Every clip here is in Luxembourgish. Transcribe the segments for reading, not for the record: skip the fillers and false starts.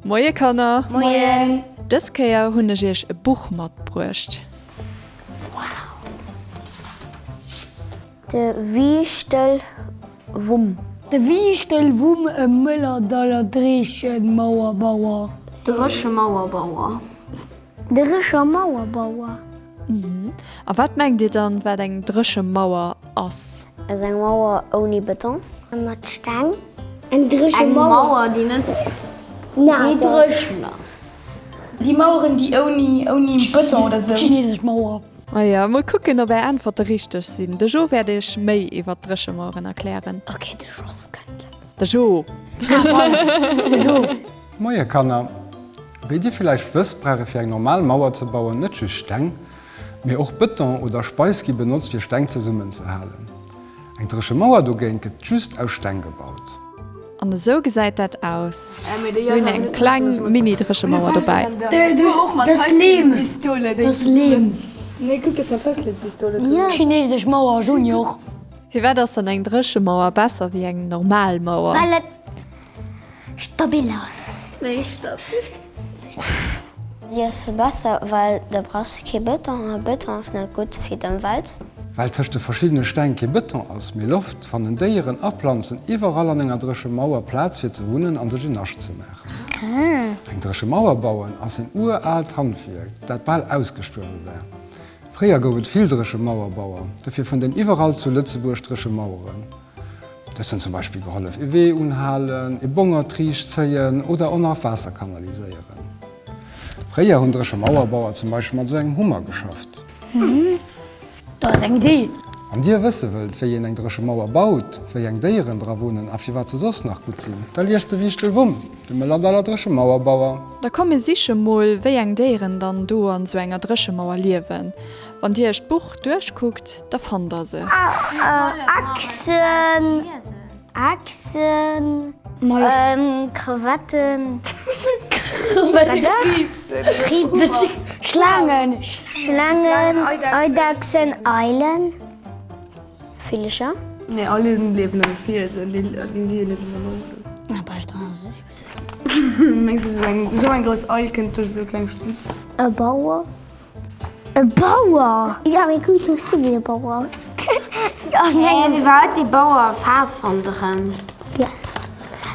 Moie Kanner! Moien! Dës Kéier hunn ech iech e Buch matbruecht. De Wiichtel Wumm. De Wiichtel Wumm e Mëllerdaller Dreechenmauerbauer. Dréchemauerbauer. Dréchemauerbauer. A wat mengt dir dann, wat eng Dréchemauer ass? Ass eng Mauer ouni Beton. Mat Steng. Eng dréche Mauer. Eng Mauer, déi net déi dréchen ass. Déi Maueren, déi ouni ouni Beton oder sou. D'chinesesch Mauer. Maja, mol kucken, ob är Äntwerte richteg sinn. De Jo wäert iech méi iwwer d'Dréchemaueren erklären. Ok, de Jos kënnt. De Jo! De Jo! Moie Kanner! Wéi dir villäicht wësst, brauch ee fir eng normal Mauer ze bauen net just Steng, mee och Bëton oder Speis gi benotzt fir Steng zesummen ze halen. Eng dréche Mauer dogéint gëtt just aus Steng gebaut. An esou gesäit dat aus. Mir hunn eng kleng Mini-Dréchemauer dobäi. Dat ass Leem! Dat ass Leem! D'chinesesch Mauer, Junior. Firwat ass dann eng Dréchemauer besser wéi eng normal Mauer? Well et Stabil ass. Méi stabil. Déi ass besser, well da brauchs de kee Bëton a Bëton ass net gutt fir d'Ëmwelt. Well tëscht de verschiddene Steng kee Bëton ass, mee Loft, fannen Déieren a Planzen iwwerall an enger dréche Mauer Plaz fir ze wunnen an sech en Nascht ze maachen. Eng dréche Mauer bauen ass en uraalt Handwierk, dat bal ausgestuerwe war. Fréier gouf et vill dréche Mauerbauer, dofir fënnt een iwwerall zu Lëtzebuerg dréche Maueren. Dës hunn zum Beispill gehollef ee Wee unhalen, ee Bongert riicht zéien oder och nach Waasser kanaliséieren. Fréier hunn dréche Mauerbauer zum Beispill mat esou engem Hummer geschafft. Do ass eng See. Wann Dir wësse wëllt, wéi een eng dréche Mauer baut, wéi eng Déieren dra wunnen a firwat se soss nach gutt sinn, da liest de Wiichtel Wumm, de Mëllerdaller dréche Mauerbauer. Da komm mir siche mol, wéi eng Déieren dann do an esou enger Dréchemauer liewen. Wann dir iech d'Buch duerchkuckt, da fannt der se. Echsen, Echsen, Krevetten, Schlaangen, Schlaangen, Eidechsen, Eilen, Villecher. Nee, Eilen liewen an de Fielsen, déi si liewen am Norden. Mengs du, esou eng grouss Eil kënnt duerch esou e kleng Stutz? E Bauer. E Bauer? Jo, mee kuck, do steet e Bauer. Hä, wéi war dee Bauer Faass ronderëm? Jo,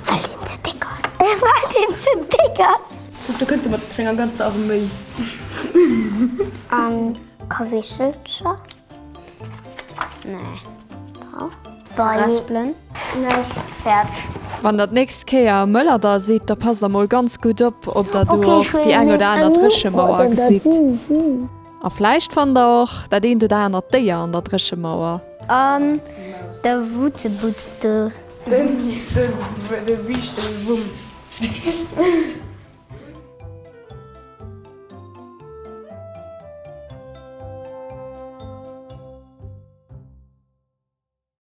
well deen ze déck ass. Well deen ze déck ass. Kuck, do kënnt e mat senger ganzer Arméi. A Kaweechelcher? Nee. Dach. Raspelen. Wann der d'nächst Kéier am Mëllerdall sidd, da passt der mol ganz gutt op, ob der do och déi eng oder aner Dréchemauer gesitt. A vläicht fannt der och dat eent oder anert Déier an der Dréchemauer. An de Wutzebutz do. De Wiichtelwumm.